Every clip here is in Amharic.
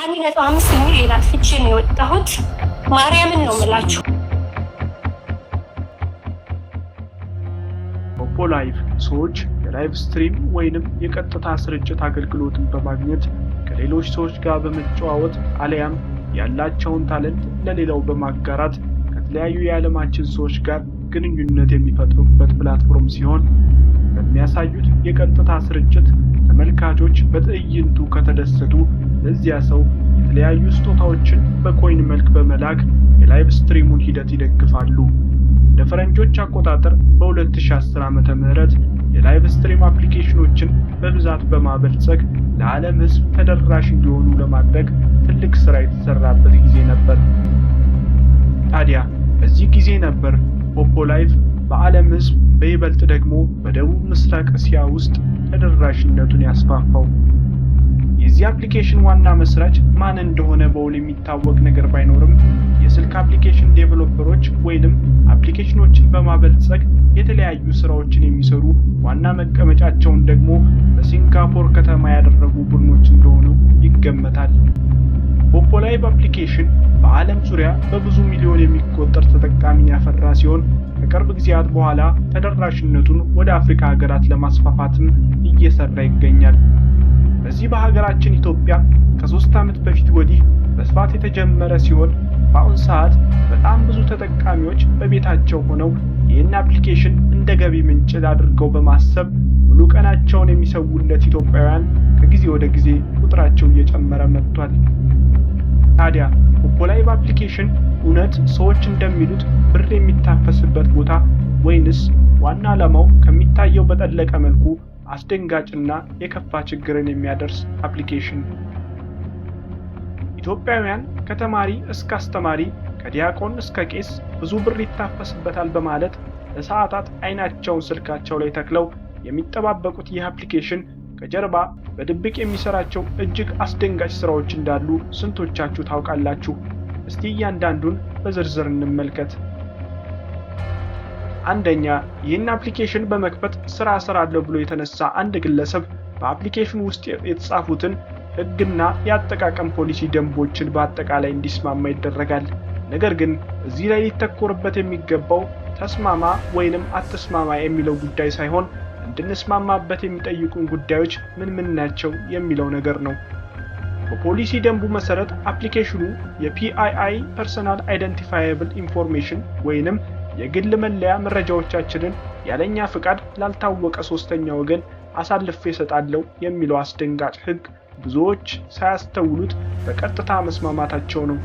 1.5 ሚሊዮን አጥፍቼ ነው የወጣሁት። ማርያምን ነው የምላችሁ። Poppo Live ሰዎች የ live stream ወይንም የቀጥታ ስርጭት አገልግሎትን በማግኘት ከሌሎች ሰዎች ጋር በመጨዋወት አለያም ያላቸውን talent ለሌላው በማጋራት ከተለያዩ የዓለማችን ሰዎች ጋር ግንኙነት የሚፈጥሩበት platform ሲሆን፣ በሚያሳዩት የቀጥታ ስርጭት ተመልካቾች በትዕይንቱ ከተደሰቱ ለዚያ ሰው የተለያዩ ስጦታዎችን በ coin መልክ በመላክ የ live stream ኡን ሂደት ይደግፋሉ። እንደ ፈረንጆች አቆጣጠር በ2010 ዓ.ም. የ live stream application ኖችን በብዛት በማበልጸግ ለዓለም ሕዝብ ተደራሽ እንዲሆኑ ለማድረግ ትልቅ ስራ የተሰራበት ጊዜ ነበር። ታዲያ በዚህ ጊዜ ነበር Poppo Live በዓለም ሕዝብ፣ በይበልጥ ደግሞ በደቡብ ምስራቅ እስያ ውስጥ ተደራሽነቱን ያስፋፋው። የዚህ application ዋና መስራች ማን እንደሆነ በውል የሚታወቅ ነገር ባይኖርም፣ የስልክ application developer ኦች ወይንም application ኖችን በማበልጸግ የተለያዩ ስራዎችን የሚሰሩ፣ ዋና መቀመጫቸውን ደግሞ በሲንጋፖር ከተማ ያደረጉ ቡድኖች እንደሆኑ ይገመታል። Poppo Live application በዓለም ዙሪያ በብዙ ሚሊዮን የሚቆጠር ተጠቃሚን ያፈራ ሲሆን፣ ከቅርብ ጊዜያት በኋላ ተደራሽነቱን ወደ አፍሪካ ሀገራት ለማስፋፋትም እየሰራ ይገኛል። በዚህ በሀገራችን ኢትዮጵያ ከ3 ዓመት በፊት ወዲህ በስፋት የተጀመረ ሲሆን፣ በአሁን ሰዓት በጣም ብዙ ተጠቃሚዎች በቤታቸው ሆነው ይህን application እንደ ገቢ ምንጭ አድርገው በማሰብ ሙሉ ቀናቸውን የሚሰውለት ኢትዮጵያውያን ከጊዜ ወደ ጊዜ ቁጥራቸው እየጨመረ መጥቷል። ታዲያ Poppo Live application እውነት ሰዎች እንደሚሉት ብር የሚታፈስበት ቦታ ወይንስ ዋና ዓላማው ከሚታየው በጠለቀ መልኩ አስደንጋጭና የከፋ ችግርን የሚያደርስ application? ኢትዮጵያውያን ከተማሪ እስከ አስተማሪ፣ ከዲያቆን እስከ ቄስ ብዙ ብር ይታፈስበታል በማለት ለሰዓታት አይናቸውን ስልካቸው ላይ ተክለው የሚጠባበቁት ይህ application ከጀርባ በድብቅ የሚሰራቸው እጅግ አስደንጋጭ ስራዎች እንዳሉ ስንቶቻችሁ ታውቃላችሁ? እስቲ እያንዳንዱን በዝርዝር እንመልከት። አንደኛ፣ ይህን application በመክፈት ስራ እሰራለሁ ብሎ የተነሳ አንድ ግለሰብ በ application ኑ ውስጥ የተጻፉትን ሕግና የአጠቃቀም ፖሊሲ ደንቦችን በአጠቃላይ እንዲስማማ ይደረጋል። ነገር ግን እዚህ ላይ ሊተኮርበት የሚገባው ተስማማ ወይንም አትስማማ የሚለው ጉዳይ ሳይሆን እንድንስማማበት የሚጠይቁን ጉዳዮች ምን ምን ናቸው የሚለው ነገር ነው። በፖሊሲ ደንቡ መሰረት application ኑ የ PII፣ personal identifiable information ወይንም የግል መለያ መረጃዎቻችንን ያለኛ ፍቃድ ላልታወቀ ሶስተኛ ወገን አሳልፌ እሰጣለሁ የሚለው አስደንጋጭ ሕግ ብዙዎች ሳያስተውሉት በቀጥታ መስማማታቸው ነው።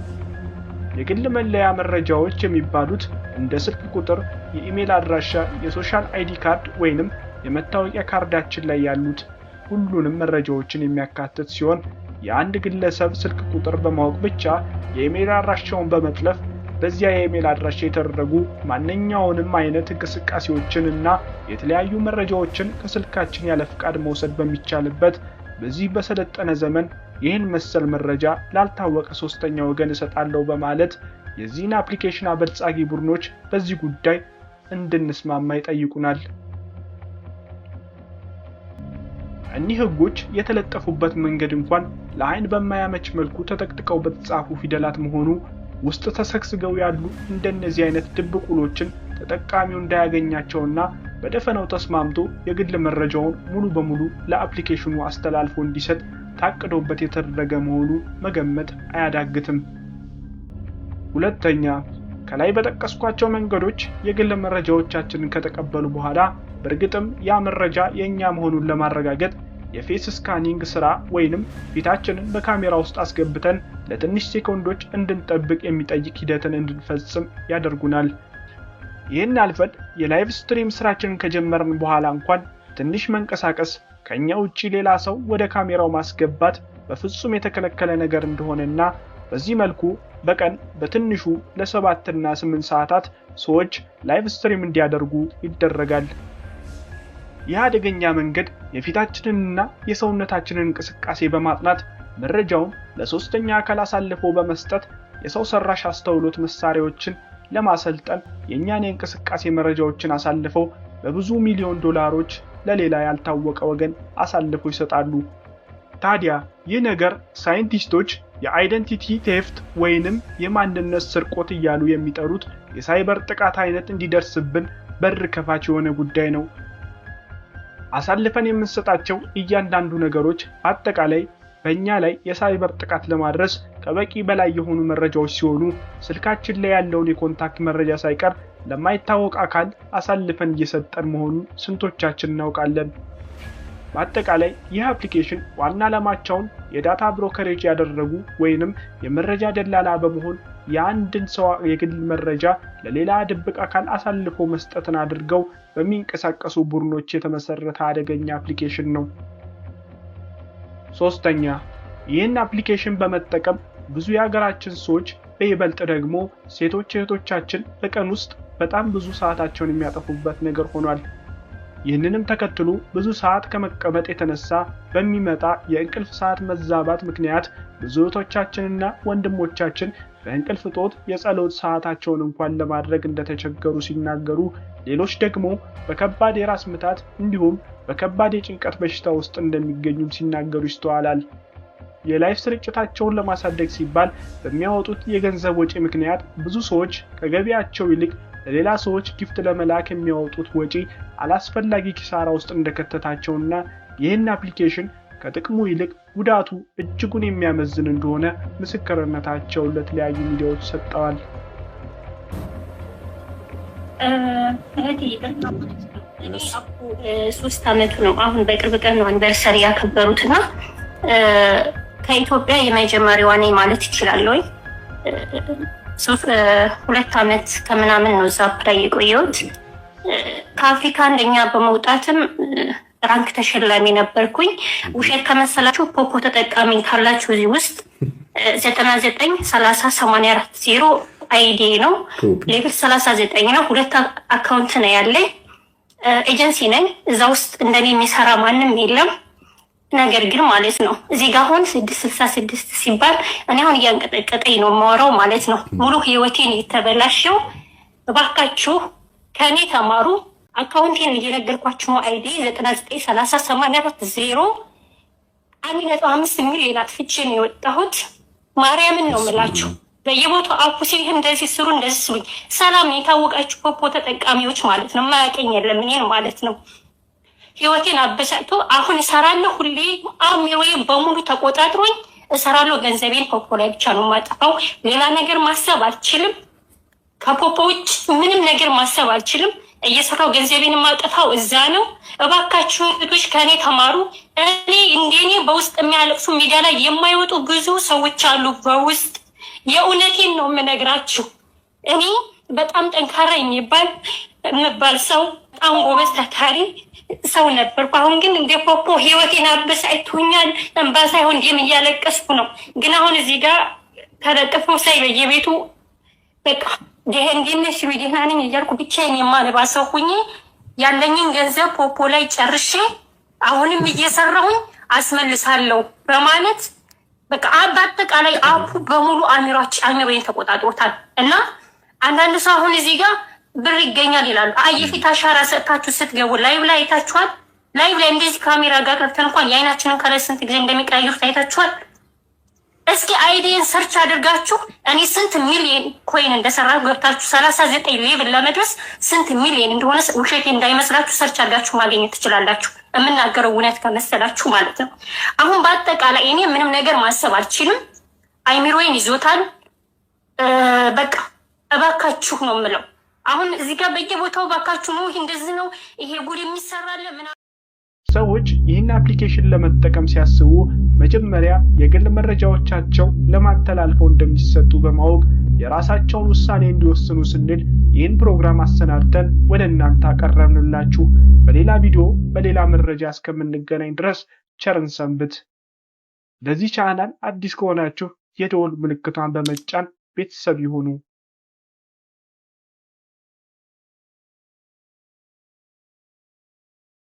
የግል መለያ መረጃዎች የሚባሉት እንደ ስልክ ቁጥር፣ የኢሜል አድራሻ፣ የ social ID card ወይንም የመታወቂያ ካርዳችን ላይ ያሉት ሁሉንም መረጃዎችን የሚያካትት ሲሆን፣ የአንድ ግለሰብ ስልክ ቁጥር በማወቅ ብቻ የኢሜል አድራሻውን በመጥለፍ በዚያ የኢሜል አድራሻ የተደረጉ ማንኛውንም አይነት እንቅስቃሴዎችን እና የተለያዩ መረጃዎችን ከስልካችን ያለ ፍቃድ መውሰድ በሚቻልበት በዚህ በሰለጠነ ዘመን ይህን መሰል መረጃ ላልታወቀ ሶስተኛ ወገን እሰጣለሁ በማለት የዚህን application አበልጻጊ ቡድኖች በዚህ ጉዳይ እንድንስማማ ይጠይቁናል። እኒህ ህጎች የተለጠፉበት መንገድ እንኳን ለአይን በማያመች መልኩ ተጠቅጥቀው በተጻፉ ፊደላት መሆኑ ውስጥ ተሰግስገው ያሉ እንደነዚህ አይነት ድብቅ ውሎችን ተጠቃሚው እንዳያገኛቸውና በደፈናው ተስማምቶ የግል መረጃውን ሙሉ በሙሉ ለ application ኑ አስተላልፎ እንዲሰጥ ታቅዶበት የተደረገ መሆኑ መገመት አያዳግትም። ሁለተኛ፣ ከላይ በጠቀስኳቸው መንገዶች የግል መረጃዎቻችንን ከተቀበሉ በኋላ በእርግጥም ያ መረጃ የእኛ መሆኑን ለማረጋገጥ የ face scanning ስራ ወይንም ፊታችንን በካሜራ ውስጥ አስገብተን ለትንሽ ሴኮንዶች እንድንጠብቅ የሚጠይቅ ሂደትን እንድንፈጽም ያደርጉናል። ይህን አልፈን የ live stream ስራችንን ከጀመርን በኋላ እንኳን ትንሽ መንቀሳቀስ፣ ከኛ ውጪ ሌላ ሰው ወደ ካሜራው ማስገባት በፍጹም የተከለከለ ነገር እንደሆነና በዚህ መልኩ በቀን በትንሹ ለ7ና 8 ሰዓታት ሰዎች live stream እንዲያደርጉ ይደረጋል። ይህ አደገኛ መንገድ የፊታችንንና የሰውነታችንን እንቅስቃሴ በማጥናት መረጃውን ለሶስተኛ አካል አሳልፎ በመስጠት የሰው ሰራሽ አስተውሎት መሳሪያዎችን ለማሰልጠን የእኛን የእንቅስቃሴ መረጃዎችን አሳልፈው በብዙ ሚሊዮን ዶላሮች ለሌላ ያልታወቀ ወገን አሳልፈው ይሰጣሉ። ታዲያ ይህ ነገር ሳይንቲስቶች የ identity theft ወይንም የማንነት ስርቆት እያሉ የሚጠሩት የሳይበር ጥቃት አይነት እንዲደርስብን በር ከፋች የሆነ ጉዳይ ነው። አሳልፈን የምንሰጣቸው እያንዳንዱ ነገሮች አጠቃላይ በእኛ ላይ የሳይበር ጥቃት ለማድረስ ከበቂ በላይ የሆኑ መረጃዎች ሲሆኑ፣ ስልካችን ላይ ያለውን የ contact መረጃ ሳይቀር ለማይታወቅ አካል አሳልፈን እየሰጠን መሆኑን ስንቶቻችን እናውቃለን? በአጠቃላይ ይህ application ዋና ዓላማቸውን የ data brokerage ያደረጉ ወይንም የመረጃ ደላላ በመሆን የአንድን ሰው የግል መረጃ ለሌላ ድብቅ አካል አሳልፎ መስጠትን አድርገው በሚንቀሳቀሱ ቡድኖች የተመሰረተ አደገኛ application ነው። ሶስተኛ፣ ይህን application በመጠቀም ብዙ የሀገራችን ሰዎች፣ በይበልጥ ደግሞ ሴቶች እህቶቻችን፣ በቀን ውስጥ በጣም ብዙ ሰዓታቸውን የሚያጠፉበት ነገር ሆኗል። ይህንንም ተከትሎ ብዙ ሰዓት ከመቀመጥ የተነሳ በሚመጣ የእንቅልፍ ሰዓት መዛባት ምክንያት ብዙ እህቶቻችንና ወንድሞቻችን በእንቅልፍ እጦት የጸሎት ሰዓታቸውን እንኳን ለማድረግ እንደተቸገሩ ሲናገሩ፣ ሌሎች ደግሞ በከባድ የራስ ምታት እንዲሁም በከባድ የጭንቀት በሽታ ውስጥ እንደሚገኙም ሲናገሩ ይስተዋላል። የ live ስርጭታቸውን ለማሳደግ ሲባል በሚያወጡት የገንዘብ ወጪ ምክንያት ብዙ ሰዎች ከገቢያቸው ይልቅ ለሌላ ሰዎች gift ለመላክ የሚያወጡት ወጪ አላስፈላጊ ኪሳራ ውስጥ እንደከተታቸውና ይህን application ከጥቅሙ ይልቅ ጉዳቱ እጅጉን የሚያመዝን እንደሆነ ምስክርነታቸውን ለተለያዩ ሚዲያዎች ሰጥተዋል። እህቴ፣ 3 አመቱ ነው። አሁን በቅርብ ቀን ነው anniversary ያከበሩት እና ከኢትዮጵያ የመጀመሪያዋ ነኝ ማለት ይችላል ወይ፣ 2 አመት ከምናምን ነው እዛ app ላይ የቆየሁት። ከአፍሪካ አንደኛ በመውጣትም rank ተሸላሚ ነበርኩኝ። ውሸት ከመሰላችሁ ፖፖ ተጠቃሚ ካላችሁ እዚህ ውስጥ 9930840 ID ነው። Level 39 ነው። ሁለት account ነው ያለኝ። ኤጀንሲ ነኝ። እዛ ውስጥ እንደኔ የሚሰራ ማንም የለም። ነገር ግን ማለት ነው እዚህ ጋር አሁን 666 ሲባል እኔ አሁን እያንቀጠቀጠኝ ነው የማወራው ማለት ነው። ሙሉ ህይወቴን የተበላሸው። እባካችሁ ከእኔ ተማሩ። Account ኤን እየነገርኳችሁ ነው። ID 9930840፣ 1.5 ሚሊዮን አጥፍቼ ነው የወጣሁት። ማርያምን ነው የምላችሁ። በየቦታው app ኡ ሲል እንደዚህ ስሩ፣ እንደዚህ ስሩኝ። ሰላም የታወቃችሁ ፖፖ ተጠቃሚዎች ማለት ነው። የማያውቀኝ የለም እኔን ማለት ነው። ህይወቴን አበሳጭቶ አሁን እሰራለሁ። ሁሌ አእምሮዬ በሙሉ ተቆጣጥሮኝ እሰራለሁ። ገንዘቤን ፖፖ ላይ ብቻ ነው የማጠፋው። ሌላ ነገር ማሰብ አልችልም። ከፖፖ ውጭ ምንም ነገር ማሰብ አልችልም። እየሰራው ገንዘቤን የማጠፋው እዛ ነው። እባካችሁ እህቶች ከእኔ ተማሩ። እኔ እንደኔ በውስጥ የሚያለቅሱ፣ ሚዲያ ላይ የማይወጡ ብዙ ሰዎች አሉ። በውስጥ የእውነቴን ነው የምነግራችሁ። እኔ በጣም ጠንካራ የምባል ሰው፣ በጣም ጎበዝ ታታሪ ሰው ነበርኩ። አሁን ግን እንደ ፖፖ ህይወቴን አበሳጭቶኛል። እንባ ሳይሆን ደም እያለቀስኩ ነው። ግን አሁን እዚህ ጋር ተለጥፎ ሳይ በየቤቱ በቃ እንዴት ነሽ ሲሉኝ ደህና ነኝ እያልኩ ብቻዬን የማነባ ሰው ሁኜ ያለኝን ገንዘብ ፖፖ ላይ ጨርሼ አሁንም እየሰራሁኝ አስመልሳለሁ በማለት በቃ በአጠቃላይ app ኡ በሙሉ አእምሮዬን ተቆጣጥሮታል። እና አንዳንድ ሰው አሁን እዚህ ጋር ብር ይገኛል ይላሉ። አይ የፊት አሻራ ሰጥታችሁ ስትገቡ live ላይ አይታችኋል። Live ላይ እንደዚህ ካሜራ ጋር ገብተን እንኳን የአይናችንን color ስንት ጊዜ እንደሚቀያይሩት አይታችኋል። እስኪ ID ን search አድርጋችሁ እኔ ስንት ሚሊየን coin እንደሰራ ገብታችሁ 39 level ለመድረስ ስንት ሚሊየን እንደሆነ ውሸቴ እንዳይመስላችሁ search አድርጋችሁ ማግኘት ትችላላችሁ። የምናገረው እውነት ከመሰላችሁ ማለት ነው። አሁን በአጠቃላይ እኔ ምንም ነገር ማሰብ አልችልም። አይምሮዬን ይዞታል። በቃ እባካችሁ ነው የምለው። አሁን እዚህ ጋር በየቦታው እባካችሁ ነው፣ ይሄ እንደዚህ ነው፣ ይሄ ጉድ የሚሰራለ ምናምን። ሰዎች ይህን application ለመጠቀም ሲያስቡ መጀመሪያ የግል መረጃዎቻቸው ለማን ተላልፈው እንደሚሰጡ በማወቅ የራሳቸውን ውሳኔ እንዲወስኑ ስንል ይህን ፕሮግራም አሰናድተን ወደ እናንተ አቀረብንላችሁ። በሌላ ቪዲዮ በሌላ መረጃ እስከምንገናኝ ድረስ ቸር እንሰንብት። ለዚህ ቻናል አዲስ ከሆናችሁ የደወል ምልክቷን በመጫን ቤተሰብ ይሁኑ።